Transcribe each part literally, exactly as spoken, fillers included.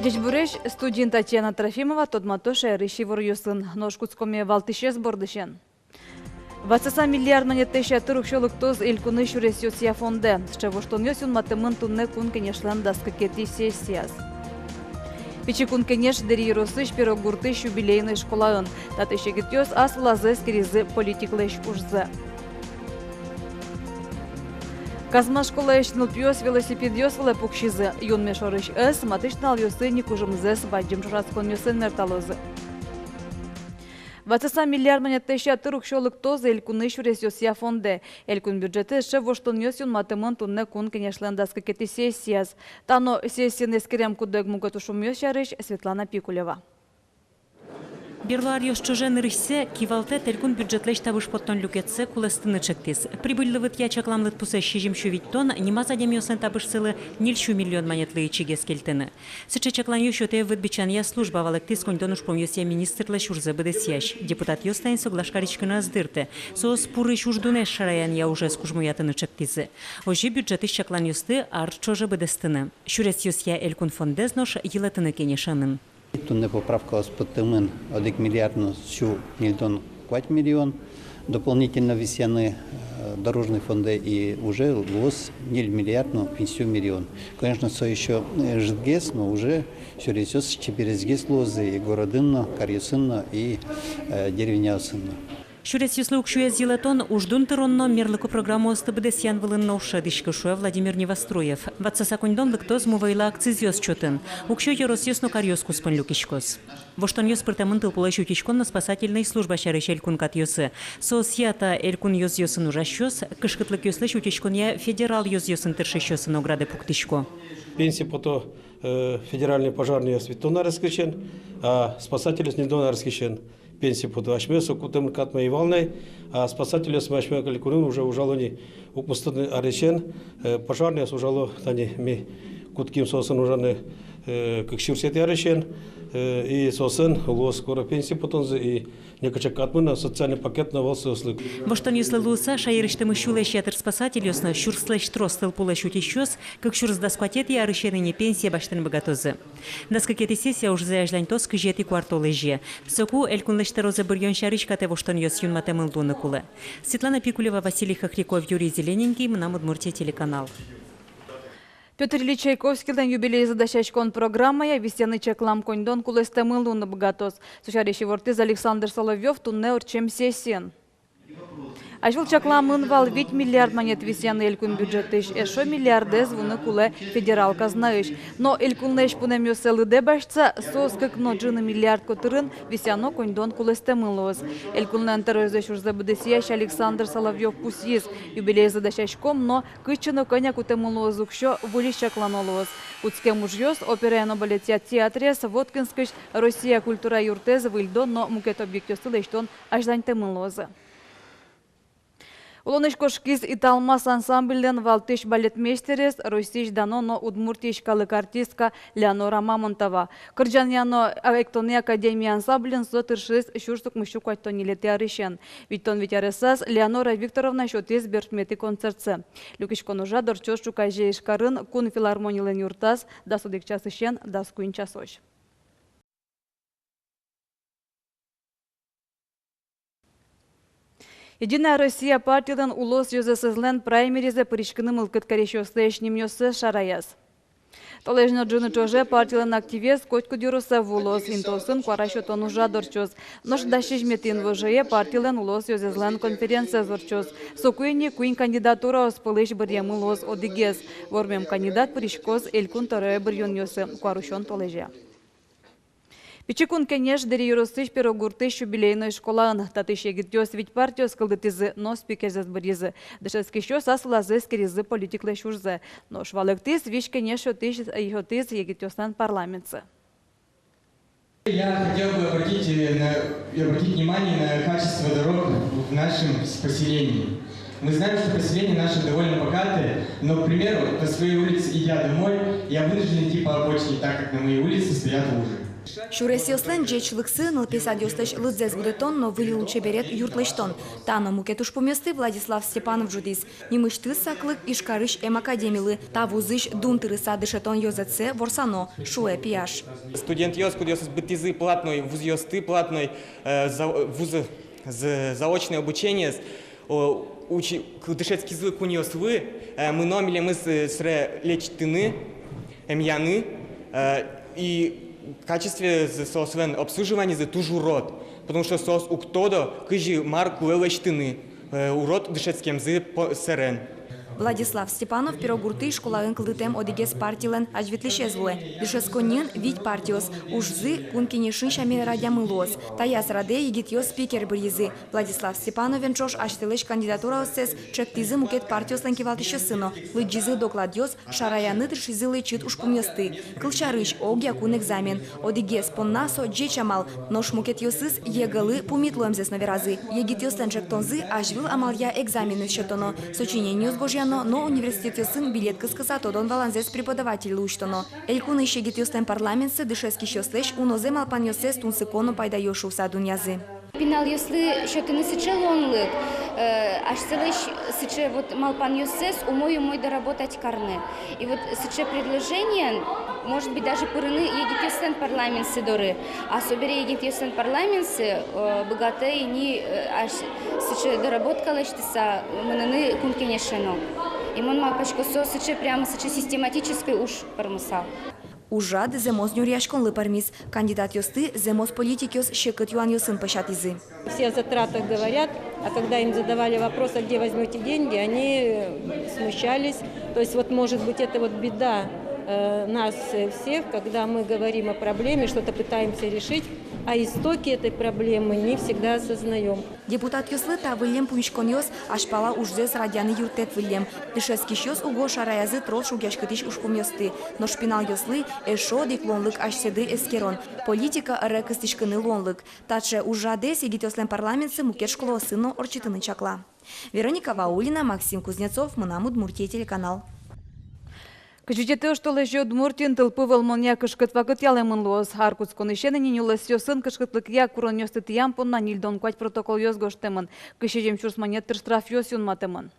Ӟечбуресь! Студиын Татьяна Трофимова. Тодмато шаерысь иворъёсын. Нош кутскоме валтӥсез бордысен. Ватсаса миллиард манетлэсь ятыр уксё лыктоз элькунысь сюресъёсъя фондэ. Сыӵе воштонъёс юнматэмын туннэ Кун Кенешлэн дас кыкетӥ сессияз. Пичи Кун Кенеш Дэри ёросысь Пирог гуртысь юбилейной школаын. Татысь егитъёс ас вылазы эскеризы политиклэсь ужзэ. Казмас школаысь нылпиос велосипедъёс вылэ пуксизы. Юнме шорысь ӧс, матысь нуналъёсы ни кужымзэс бадӟым ӵошатсконъёсын мерталозы. Ватсаса миллиард манетлэсь ятыр уксё лыктоз элькунысь сюресъёсъя фондэ. Элькун бюджетэ сыӵе воштонъёс юнматэмын туннэ Кун Кенешлэн дас кыкетӥ сессияз. Та но сессиын эскерем куд-ог мукет ужпумъёс сярысь Светлана Пикулева. Берло аръёс ӵоже нырысьсэ кивалтэт элькун бюджетлэсь табыш поттон люкетсэ кулэстыны ӵектӥз. Прибыльлы вытъя чаклам лыдпусэз сизьым сю витьтон, нимаз адямиослэн табышсылы ньыль сю миллион манетлы ичигес кельтыны. Сыӵе чакланъёс сётэ выт бичанъя служба, валэктӥз коньдон ужпумъёсъя министрлэсь ужзэ быдэсъясь. Депутатъёс таин соглаш кариськыны ӧз дыртэ. Соос пурысь уждунэз шараянъя ужез кужмоятыны ӵектӥзы. Озьы бюджетысь чакланъёсты ар ӵоже быдэстыны, сюресъёсъя элькун фондэз нош йылэтыны кенешемын. Туннэ поправкаос поттэмын одӥг миллиард но сю ньыльдон куать миллион дополнительно висъяны, э, дорожный фондэ, и уже луоз ньыль миллиард но куинь сю миллион. Конечно, со ещё, э, ӧжытгес, но уже сюресъёс чебересгес луозы и городын но, каръёсын но, и, э, деревняосын но. Сюресъёслы уксёез йылэтон, уждун тырон но мерлыко программаосты быдэсъян вылын но шӧдӥсько, шуэ Владимир Невоструев. Ватсаса коньдон лыктоз мувӧйлы акцизъёс чотын. Уксё ёросъёс но каръёс куспын люкиськоз. Воштонъёс пыртэмын тылпулэсь утиськон но спасательной служба сярысь элькун катъёсы. Соосъя та элькун ёзъёсын ужасьёс кышкытлыкъёслэсь утиськонъя федерал ёзъёсын тыршисьёсын оградэ пуктӥсько. Пенсие пото, э, федеральной пожарнойёс витьтон арескысен, а спасательёс ньыльдон арескысен пенсие пото. Асьмеос кутэмын катмы ӧй вал на, а спасательёсмы асьме элькунын уже ужало ни укмыстон арысен, э, пожарнойёс ужало, тани ми кутским соосын ужаны, э, кык сюрсэтӥ арысен, э, и соосын луоз скоро пенсие потонзы, и некыӵе катмы но, социальный пакет но ӧвӧл соослы. Воштонъёслы луыса, шаерысьтымы сюлэсь ятыр спасательёс но сюрслэсь трос тылпулэсь утисьёс кык сюрс дас куатетӥ арысен ини пенсие басьтыны быгатозы. Дас кыкетӥ сессия ужзэ азьланьтоз кызетӥ куартолэзе. Соку элькунлэсь тӧрозэ быръён сярысь катэ воштонъёс юнматэмын луыны кулэ. Светлана Пикулева, Василий Хохряков, Юрий Зелененький, «Мынам Удмуртие» телеканал. Пётр Ильич Чайковскийлэн юбилейзэ дасяськон программая висъяны чаклам коньдон кулэстэмын луыны быгатоз. Со сярысь ивортӥз Александр Соловьёв туннэ ортчем сессиын. Азьвыл чакламын вал вить миллиард манет висъяны элькун бюджетысь, эшшо миллиардэз вуыны кулэ федерал казнаысь. Но элькунлэсь пунэмъёссэ лыдэ басьтыса, соос кык но ӝыны миллиард котырын висъяно коньдон кулэстэмын луоз. Элькунлэн тӧроезлэсь ужзэ быдэсъясь Александр Соловьёв пусйиз: юбилейзэ дасяськом, но кытчы но кӧня кутэмын луоз уксё, выльысь чаклано луоз. Кутскем ужъёс, операен но балетъя театрез, Воткинскысь Россия культура юртэз выльдон но мукет объектъёсты лэсьтон азьланьтэмын луозы. Улонысь кошкиз «Италмас» ансамбльлэн валтӥсь балетмейстерез, Россиысь дано но Удмуртиысь калык артистка Леонора Мамонтова. Кырӟанъя но эктонъя академия ансамбльын со тыршиз сюрс укмыссю куатьтон ньылетӥ арысен. Витьтон вить аресаз Леонора Викторовна сётӥз берпуметӥ концертсэ. Люкиськон ужрад ортчоз ӵуказе Ижкарын, Кун филармонилэн юртаз, дас одӥг часысен дас куинь часозь. «Единая Россия» партилэн улос ёзэсэзлэн праймеризэ пыриськыны мылкыд карисьёслэсь нимъёссэс шараяз. Толэзь но ӝыны ӵоже партилэн активез котькуд ёросэ вуылоз, интыосын куара сётон ужрад ортчоз. Нош дас сизьыметӥ инвожое партилэн улос ёзэзлэн конференциез ортчоз. Соку ини куинь кандидатураос пӧлысь быръемын луоз одӥгез. Вормем кандидат пыриськоз элькун тӧрое быръёнъёсы куарусён толэзе. Пичи Кун Кенеш Дэри ёросысь Пирог гуртысь юбилейной школаын. Татысь егитъёс вить партиос кылдытӥзы но спикерзэс быръизы. Дышетскисьёс ас вылазы эскеризы политиклэсь ужзэ. Нош валэктӥз: Вить Кенеш сётӥз, сётӥз егитъёслэн парламентсы. Я хотел бы обратить, э, на, обратить внимание на качество дорог в нашем с-, поселении. Мы знаем, что поселение наше довольно богатое, но, к примеру, на своей улице, идя домой, я вынужден идти по обочине, так как на моей улице стоят лужи. Сюресъёслэн ӟечлыксы, нылпи садъёслэсь лыдзэс будэтон но выль лулчеберет юрт лэсьтон. Та но мукет ужпумъёсты Владислав Степанов ӝутӥз. Нимысьтыз саклык Ижкарысь эм академилы, та вузысь дун тырыса дышетон ёзэтсэ ворсано, шуэ пияш. Студентъёс, кудъёсыз быттӥзы платной вузъёсты, платной, э, за-, вузы, за-, заочное обучение, о, учи-, к-, дышетскизы кунъёслы, э, мыно милемыз, э, сыре лечитыны, эмъяны, э, и качестве з-, соослэн обслуживанизы туж урод, потому что соос уг тодо, кызьы мар кулэ лэсьтыны, э, урод дышетскемзы по-, сэрен. Владислав Степанов Пирогуртысь школаын кылдытэм одӥгез партилэн азьветлӥсез луэ. Дышетсконниын вить партиос, ужзы Кун Кенешын сямен радъямын луоз. Таяз радэ егитъёс спикер быръизы. Владислав Степановен ӵош асьсэлэсь кандидатураоссэс чектӥзы мукет партиослэн кивалтӥсьёссы но, лыдӟизы докладъёс, шараяны тыршизы лэчыт ужпумъёсты. Кылсярысь, огъя кун экзамен. Одӥгез понна со ӟеч амал, нош мукетъёсыз ЕГЭ-лы пумит луэмзэс но веразы. Егитъёслэн чектонзы азьвыл амалъя экзаменъёс сётоно, сочинениос гожъяно но университетъёсын билет кыскыса тодон-валанзэс преподавательлы усьтоно. Элькунысь егитъёслэн парламентсы дышетскисьёслэсь унозэ малпанъёссэс тунсыко но пайдаё шуыса дунъязы. Пиналъёслы сётыны сыӵе луонлык, э, асьсэлэсь сыӵе вот малпанъёссэс умой-умой доработать карыны. И вот сыӵе предложениен, может быть, даже пырыны егитъёслэн парламентсы доры. А собере егитъёслэн парламентсы, э, быгатэ ини, э, ась-, сыӵе доработка лэсьтыса мыныны Кун Кенеше но. И мон малпасько, со сыӵе прямо сыӵе систематической уж пӧрмысал. Ужрад зэмос нюръяськонлы пӧрмиз. Кандидатъёсты зэмос политикъёс секыт юанъёсын пӧсятӥзы. Все о затратах говорят, а когда им задавали вопрос, а где возьмёте деньги, они, э, смущались. То есть вот, может быть, это вот беда, э, нас, э, всех, когда мы говорим о проблеме, что-то пытаемся решить, а истоки этой проблемы не всегда осознаём. Депутатъёслы та выллем пумиськонъёс азьпала ужзэс радъяны юрттэт выллем. Дышетскисьёс уго шараязы трос шугъяськытӥсь ужпумъёсты. Нош пиналъёслы эшшо одӥг луонлык асьсэды эскерон. Политика ӧре кыстӥськыны луонлык. Таӵе ужрадэз егитъёслэн парламентсы мукет школаосын но ортчытыны чакла. Вероника Ваулина, Максим Кузнецов, «Мынам Удмуртие» телеканал. Кызь витетӥ оштолэзе Удмуртиын тылпу вӧлмонъя кышкыт вакыт ялэмын луоз. Ар кутсконысен ини нюлэсъёсын кышкытлыкъя куронъёсты тӥям понна ньыльдон куать протоколъёс гожтэмын, кызь сизьым сюрс манет тыр штрафъёс юнматэмын.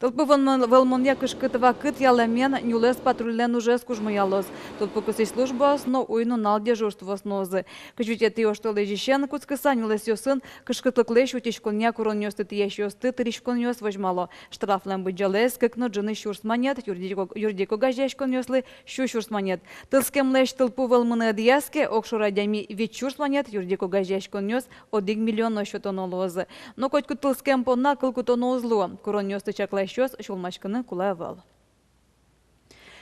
Тылпу вӧлмон-, вӧлмонъя кышкыт вакыт ялэмен нюлэс патрульлэн ужез кужмоялоз. Тылпу кысӥсь службаос но уй-нунал дежурствоос нуозы. Кызь витетӥ оштолэзьысен кутскыса нюлэсъёсын кышкытлыклэсь утиськонъя куронъёсты тӥясьёсты тыриськонъёс возьмало. Штрафлэн быдӟалаез кык но ӝыны сюрс манет, юридик-, юридик огазеяськонъёслы сю сюрс манет. Тылскемлэсь тылпу вӧлмыны ӧдъяз ке, огшоры адями вить сюрс манет, юридик огазеяськонъёс одӥг миллион но сётоно луозы. Но котькуд тылскем понна кыл кутоно уз луы. Куронъёсты чакласьёс сюлмаськыны кулэ ӧвӧл.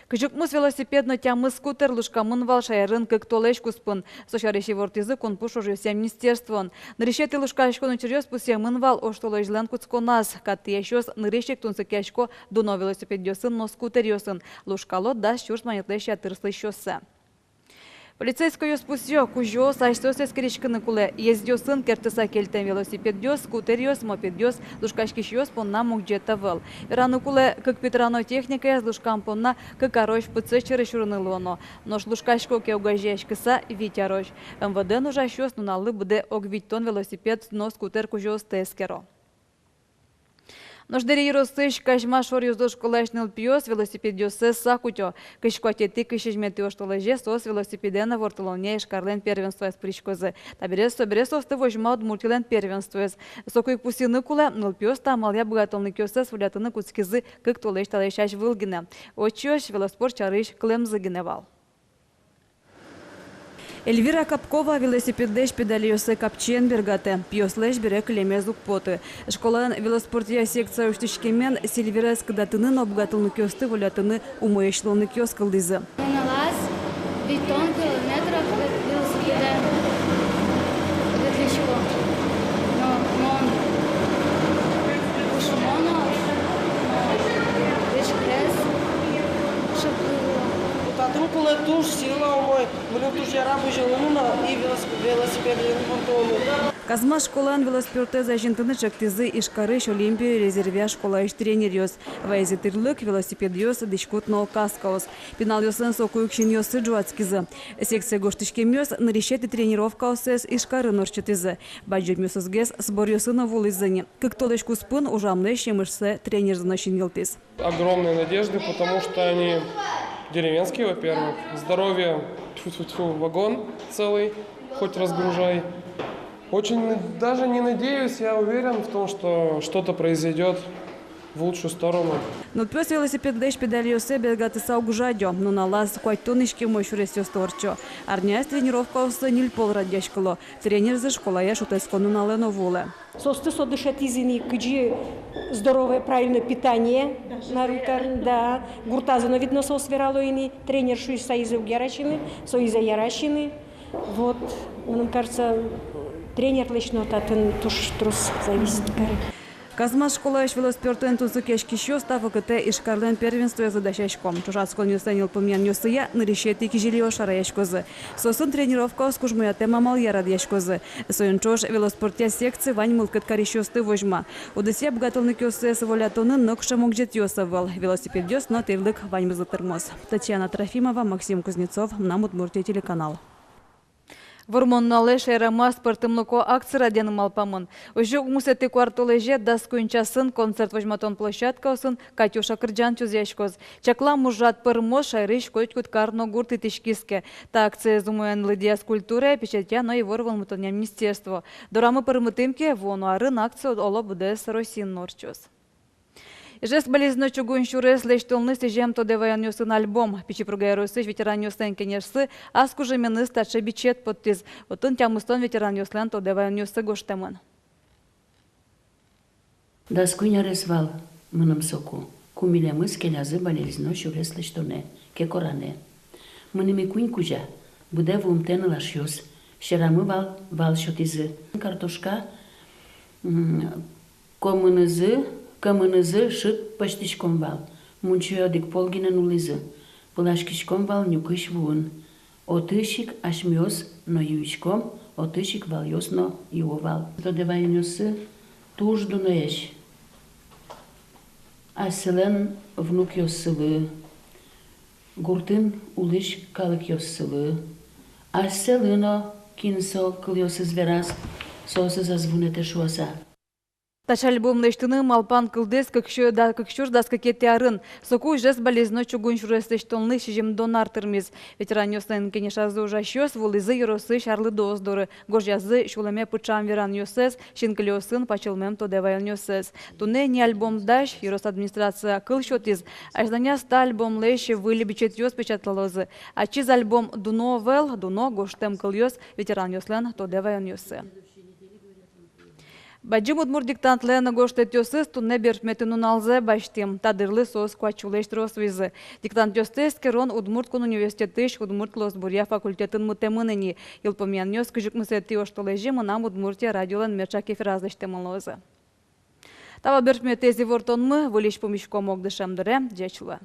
Кызь укмыс велосипед но тямыс скутер лушкамын вал шаерын кык толэзь куспын. Со сярысь ивортӥзы кунпуш ужъёсъя министерствоын. Нырысетӥ лушкаськон учыръёс пусъемын вал оштолэзьлэн кутсконаз. Кат тӥясьёс нырысь ик тунсыкъясько дуно велосипедъёсын но скутеръёсын. Лушкало дас сюрс манетлэсь ятыр сылӥсьёссэ. Полицейскойёс пусъё, кузёос асьсэос эскериськыны кулэ. Езъёсын керттыса кельтэм велосипедъёс, скутеръёс, мопедъёс лушкаськисьёс понна мугӟет ӧвӧл. Вераны кулэ, кык питрано техникаез лушкам понна кык арозь пытсэт сьӧры сюрыны луоно. Нош лушкасько ке огазеяськыса, вить арозь. МВД-ын ужасьёс нуналлы быдэ ог витьтон велосипед но скутер кузёосты эскеро. Нош Дэри ёросысь Казьма шоръёзо школаысь нылпиос велосипедъёссэс сак утё. Кызь куатетӥ, кызь сизьыметӥ оштолэзе соос велосипедэн ворттылонъя Ижкарлэн первенствояз пыриськозы. Табере собере соосты возьма Удмуртилэн первенствоез. Соку ик пусйыны кулэ, нылпиос та амалъя быгатонлыкъёссэс волятыны кутскизы кык толэзь талэсь азьвыл гинэ. Отчыозь велоспорт сярысь кылэмзы гинэ вал. Эльвира Капкова велосипедлэсь педальёссэ капчиен бергатэ, пиослэсь бере кылемез уг поты. Школаын велоспортъя секция усьтӥськемен Сильверез кыдатыны но быгатонлыкъёсты волятыны умоесь луонлыкъёс кылдӥзы. Нуналаз витьтон километров ве-, велосипедэн ветлӥсько. Но мон пушмоно, но вешкылез шыплы луо. Татын кулэ туж сила умой. Мыным туж яра бызьылыны но и велос-, велосипедлы но поттыны. Казмас школаын велоспортэз азинтыны чектӥзы Ижкарысь «Олимпия» резервъя школаысь тренеръёс. Ваизы тӥрлык, велосипедъёс, дӥськут но каскаос. Пиналъёслэн соку ик синъёссы ӝуатскизы. Секцие гожтӥськемъёс нырысетӥ тренировкаоссэс Ижкарын ортчытӥзы. Бадӟымъёсызгес сборъёсы но вуылӥзы ни. Кык толэзь куспын ужамлэсь емышсэ тренерзы но синйылтӥз. Огромные надежды, потому что они деревенские, во-первых. Здоровье, тьфу-тьфу-тьфу, вагон целый, хоть разгружай. Очень даже не надеюсь, я уверен в том, что что-то произойдёт в лучшую сторону. Нылпиос велосипедлэсь педальёссэ бергатыса уг жадё. Нуналаз куатьтон иськем сюресъёсты ортчо. Арняяз тренировкаослы ньыль пол радъяськыло. Тренерзы школае шутэтскон нуналэ но вуылэ. Соосты со дышетӥз ини, кызьы здоровое, правильное питание. Даже нарукар, да. Гуртазы но, видно, соос верало ини, тренер шуиз, соизэ уг яра сиыны, соизэ яра сиыны. Вот, мыным кажется, тренерлэсь но татын туж трос зависит каре. Казмас школаысь велоспортэн тунсыкъяськисьёс та вакытэ Ижкарлэн первенствоезлы дасясько. Ӵошатсконъёслэн йылпумъянъёссыя нырысетӥ кизилиос шараяськозы. Соосын тренировкаос кужмоятэм амалъя радъяськозы. Соин ӵош велоспортъя секция вань мылкыд карисьёсты возьма. Удысъя быгатонлыкъёссэс волятонын нокыӵе могӟетъёс ӧвӧл. Велосипедъёс но тӥрлык ваньмызлы тырмоз. Татьяна Трофимова, Максим Кузнецов, «Мынам Удмуртие» телеканал. Вормон нуналэ шаерамы аспӧртэмлыко акция радъяны малпамын. Озьы, укмысэтӥ куартолэзе дас куинь часын концерт возьматон площадкаосын «Катюша» кырӟан чузъяськоз. Чаклам ужрад пӧрмоз шаерысь котькуд кар но гурт итӥськиз ке. Та акциез умоен лыдъяз культурая, печатья но ивор вӧлмытонъя министерство. Дорамы пӧрмытӥм ке, вуоно арын акция, оло, быдэс Россиын но ортчоз. Ижевск-Балезино чугун сюрес лэсьтонлы сӥзем тодэ ваёнъёсын альбом. Пичи Пурга ёросысь ветеранъёслэн кенешсы ас кужыменыз таӵе бичет поттӥз. Отын тямыстон ветеранъёслэн тодэ ваёнъёссы гожтэмын. Дас куинь арес вал мыным соку, ку милемыз келязы Балезино сюрес лэсьтонэ, кекоранэ. Мынэме куинь кузя, быдэ вуымтэ нылашъёс, сьӧрамы вал, вал сётӥзы. Картошка, м, комынызы, комынызы шып пӧзьтӥськом вал, мунчое одӥг пол гинэ нуллӥзы, пыласькиськом вал нюкысь вуын. Отысь ик асьмеос но юиськом, отысь ик валъёс но юо вал. Тодэ ваёнъёссы туж дуноесь. Асьсэлэн внукъёссылы, гуртын улӥсь калыкъёссылы, асьсэлы но, кин со кылъёсыз вераз, соосыз ӧз вунэтэ шуыса. Таӵе альбом лэсьтыны малпан кылдэс кык сю-, да, кык сюрс дас кыкетӥ арын. Соку Ижевск-Балезино чугун сюрес лэсьтонлы сизьымдон ар тырмиз. Ветеранъёслэн кенешазы ужасьёс вуылӥзы ёросысь арлыдоос доры, гожъязы сюлэме пыӵам веранъёссэс, синкылиосын пачылмем тодэ ваёнъёссэс. Туннэ ини альбом дась, ёрос администрация кыл сётӥз. Азьланяз та альбомлэсь выль бичетъёс печатлалозы. Ачиз альбом дуно ӧвӧл, дуно гожтэм кылъёс, ветеранъёслэн тодэ ваёнъёссы. Бадӟым удмурт диктантлэн гожтэтъёсыз туннэ берпуметӥ нуналзэ басьтӥм. Та дырлы соос куать сюлэсь трос вуизы. Диктантъёсты эскерон Удмурт кун университетысь удмурт кылосбуръя факультетын мытэмын ини. Йылпумъянъёс кызь укмысэтӥ оштолэзе «Мынам Удмуртие» радиолэн меӵак эфираз лэсьтэмын луозы. Та вал берпуметӥез ивортонмы, выльысь пумиськом огдышем дыре, ӟеч луэ.